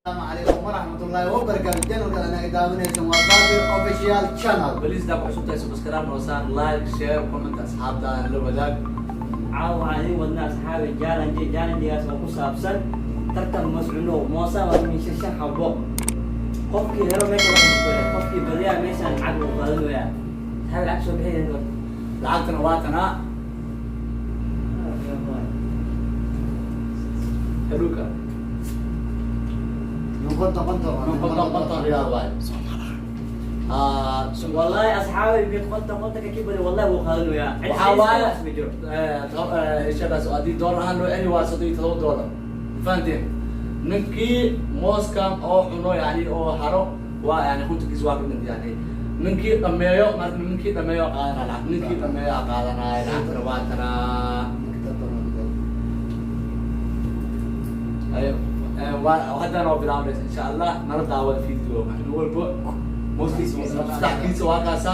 Asalaamu calaykum waraxmatullaahi wabarakaatu. Channelka anaga daawanaysan waa Saabir Official Channel. Please, daa ku cusub tahay, subscribe noo saar, like, share, comment, asxaabtaada la wadaag. Caawa waxaan idiin wadnaa, asxaabi, challenge. Challengegaas oo ku saabsan tartan mascuno moosa waa miisha shan xabo. Qofkii helo meesha wax isbare, qofkii badiyaa meeshaan lacag uu qaadanaya. Asxaabi, lacag soo bixiyeen war. Lacagtana waa tanaa haluuka. 50 50. 50 50 riyaal waaye. Wallahi asxaabi, mid 50 50 kii badi wallahi wuu qaadanayaa. Waxaa waaye ma jiro. Ishadaas haddii doolar ahaan loo celi waa $37. Fahanteen? Ninkii mooskan oo cuno, yani oo haro, waa yani 50kiis waa ka dhintay. Yani ninkii dhameeyo, marka ninkii dhameeyo qaadanaya lacag, ninkii dhameeyo qaadanaya lacagtana waa tanaa. Ayo, waa haddana waa bilaabanaysa insha Allah. Nala daawada video. Nin walbo mooskiisa, saxkiisa waa kaasa.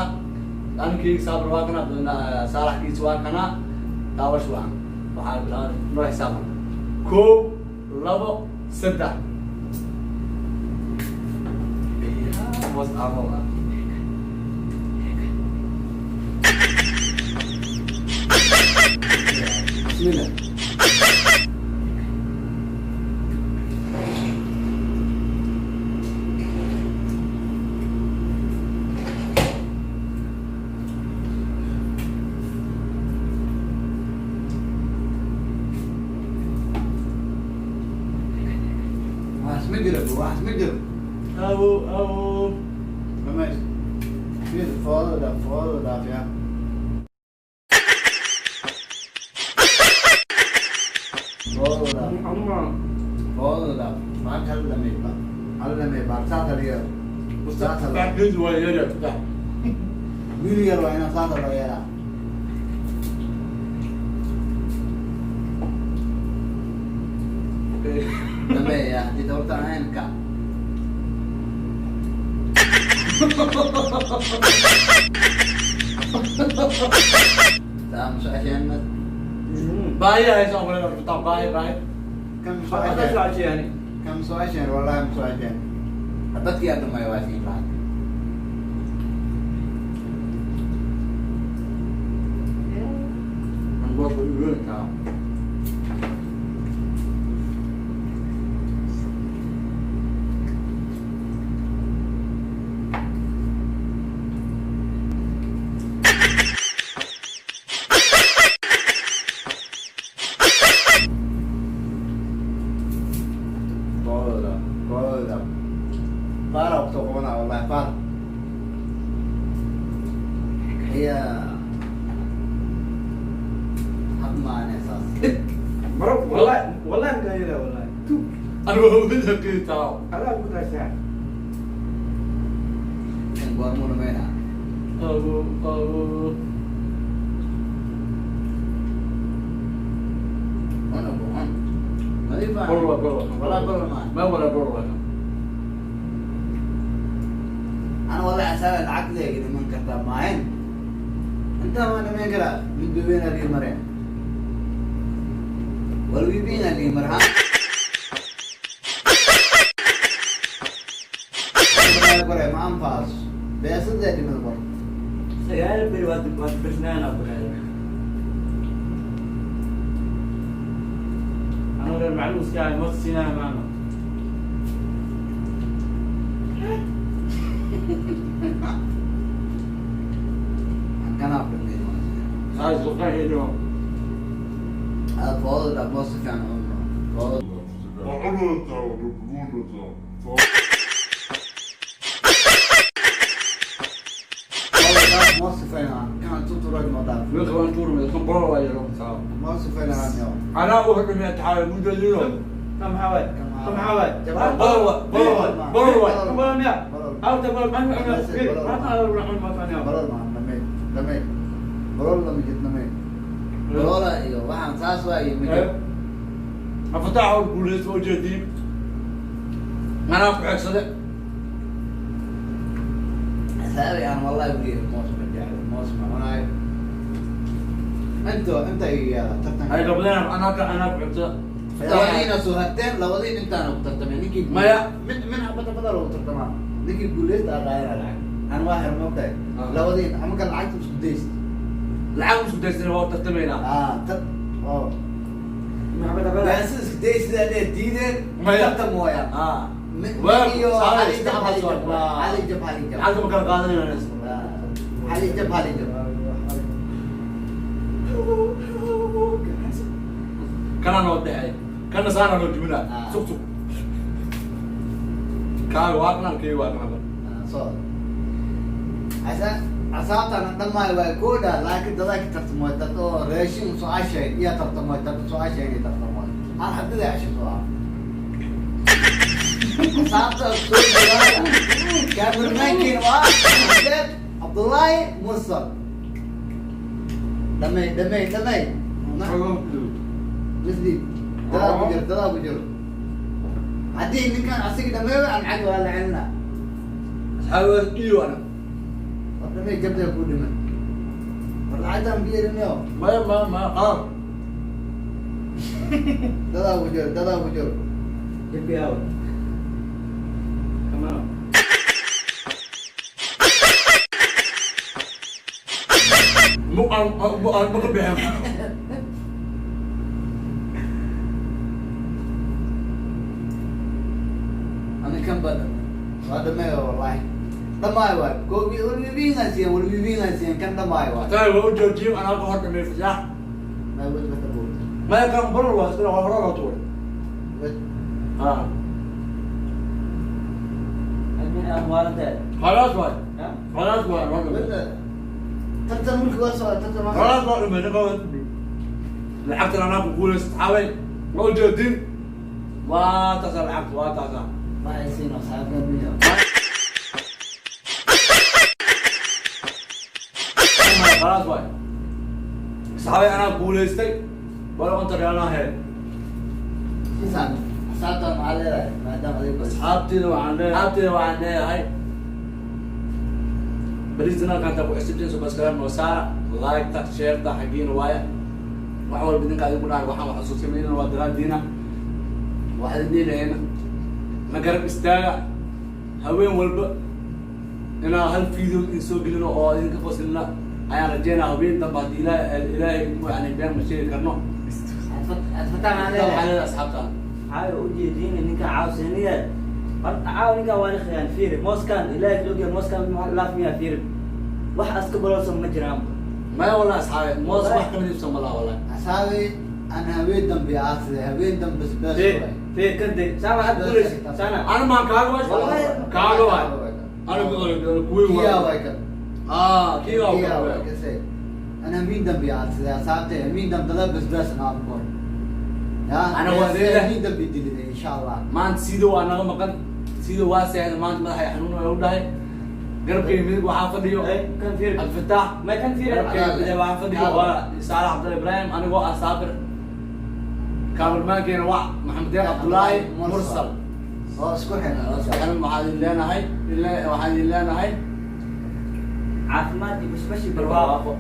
Ankeyga Saabir waa kana, Saalaxkiisa waa kana. Daawasho wacan. Waxaa bilaaban noo xisaab marka: kow, labo, saddex. Moos amo ah. Bismillah. Waxaas ma jiro, waxaas ma jiro. Awo, awo. Dhamays. Fiir, foodada dhaaf, foodada dhaaf ya. Foodada dhaaf. Foodada dhaaf. Maanta hal dhamay ba. Hal dhamay ba. Saasa laga yeelo. Saasa la. Saxkiisa waa yar yar. Wiil yar waa inaan saasa loo yeelaa. Dhamay ya. Haddii tabarta ahayn kac. Taa ma socosheena. Baahi haysa umaleyn rabtaa, baahi, baahi. Kan ma socosheena. Socoshe yani. Kan ma socosheena, wallahi ma socosheena. Dadkii aan dhamay waa siin lacag. Waa ku weynkaa. Foodada dhaaf. Foodada dhaaf. Faara ku soo qabanaa, wallahi faar. هي حق معنا اساس. Bro, wallahi wallahi ma kala wallahi. Tu, Anigu hawdada qiitaa. adaa ku daashaa. كان قارمون مينا. Awo, awo. انا ابو عن نظيف. Borwa, borwa. ولا borwa ما. Ma wala borwa. انا والله اسال العقد كده من كرتا معين انت ما انا ما كرا من دوين اللي مرين والويبين اللي مرها ما انفاس بس ده اللي من بر. 9 beri waad bisnaana ku leedahay. Anuu reer macluuska ahay, moos siinaa maano. كان افضل. Saas duqayno. هذا فوضى ده بص في عن عمره فوضى. فوضى ده بص في عن كان توتو رجل مضاف. Wiilka waan tuurmay, kan borwa yaro taa. بص في عن يوم. Anaa wuxuu dhumay taxaa muddo. Kam maxaa waay? Kam maxaa waay? Borwa, borwa, borwa. Kam miya? Awta bal man ma ma ma. بلول ما لمي لمي بلول لما جيت لمي بلول iyo waxaan saas waa iyo mid. Afataax oo guuleysto oo jeediin. Anaa ku xegsade. سابي انا والله ودي موسم الجاي موسم هناك انت انت يا Ay tartan. gabdhana anaa ka anaa ku xegsada. Labadiina soo harteen, labadiin intaana ku tartameen ninkii Maya. Mid min xabada bada lagu tartamaa, ninkii guuleysta aa qaadana lacag. Aan waa xir moogtahay. Ah. Labadiin ama kan lacagta isku dayst. Lacag isku daysana waa tartamaynaa. Ah, tar oo baasi isku day sidaa dee diideen. Maya. Tartan mooyaan. Ah. Mid iyo Saale, hal jab, hal saddex jab, waa- hal jab, hal jab. Lacagta ma kala qaadanayna. Ah, hal jab, hal jab. Kana noo dhexey, kana saana noo jibinaa. Ah. Sug sug, kaaga waa kanan, kayga waa kanan. Ah, so asaabtana dhammaay waa kooda, laakiin dadaa ka tartamoy, dad oo raashin soo cashayn iyo tartamoy, dad soo cashayn iyo tartamoy, hal xabada casho soo ah. Asaabta soo dhawaada, kaamirmaankiina waa Axmed Cabdullaahi Mursal. Dhamay, dhamay, dhamay. Misdi dadaa ku jiro, dadaa ku jiro. Haddii ninkan asiga dhameeyo, aan lacag waa la celinaa. Asxaabi, waa iyo ana. War dhamay, jabdaa kuu dhiman. War lacagtaan biirinayo. Maya, maya, maya, qaar. Dadaa ku jiro, dadaa ku jiro. Jabki aawe? Come on. Mu aan mu aan ma ka bixin. Ani kan baa dhamay, waa dhameeyo, wallahi dhamaay waay. Koobi walbibiingaasiyan, walbibiingaasiyan, kan dhamaay waay. Taay waa u joojiyey, anaa ka hor dhamay fasaax. Ma wad bata buurta. Maya, kan barar waa iskala hore loo tuuray. Wad. Ah. Min amwaalada. Khalaas waay. Ha? Khalaas waay, waa dhamay. Wada tartan mulki waa socda, tartan waa. Khalaas, waa dhamay ninka. Lacagtan anaa ku guulaysta, asxaabay, waa u joojin, waa taasaa lacagta, waa taasaa. Waxay siin asxaabta miya? Khalaas waay, asxaabay, anaa guulaystay, bal konta reaalnaa helay. Isaan asxaabta maxaa leedahay maadaama adiga bas? Asxaabteeda waxaan leeyahay bariis janaalka intaa ku cusubtiin, subscribe noo saara, like-ta, share-ta xaggiina waaya. Wax walba idinka idinku dhahay, waxaan wax xusuusinayna waa daraadiina. Waxaan idin leehayna na garab istaaga haween walba inaan hal video idin soo gelino oo idinka qoslina ayaan rajeynaa habeen dambe haddii Ilaahay idinku, yani been ma sheegi karno. Asfataa maxaa waxaa leedahay? leedahay asxaabta. Waxaa u jeediin ninka caawsaniya. Horta caaw ninka waa la khiyaan. Fiiri mooskan, Ilaahay ogiya, mooskan laaf miyaa? Fiiri, wax aska bololsan ma jiraan. Maya wallahi, asxaabe, moos wax ka nadiifsan malaha wallahi. Asxaabi, aan haween dambe aaside, haween dambe bas. Fiir. Waay. Fiir kan de sama had guulays sana. Ana maan kaaga waay. Kaaga waay, ana kuwii. Kiyaa Waay. Waay kan. Ah, kiyaa. Kiyaa waay Waay. Kasay ana haween dambe aaside, asxaabte, haween dambe dada basbaas aan kor ya. Ana waa leedahay. Haween dambe dilida insha Allah. Maanta sida waa naga maqan, sida waa seexda maanta, madaxa xanuun waa u dhahay. Garabkayga midig waxaa fadhiyo Kan fiir. Alfataax. Ma kan fiir. Garabkayga bidix waxaa fadhiyo waa Saalax Cabdalla Ibraahim, anigoo ah Saabir, kaamirmaankeena waa Maxamed Deeq Cabdullaahi Mursal. Oo isku xiran. Waxaan idin leenahay Caafimaad iyo bashbash iyo barwaaqo.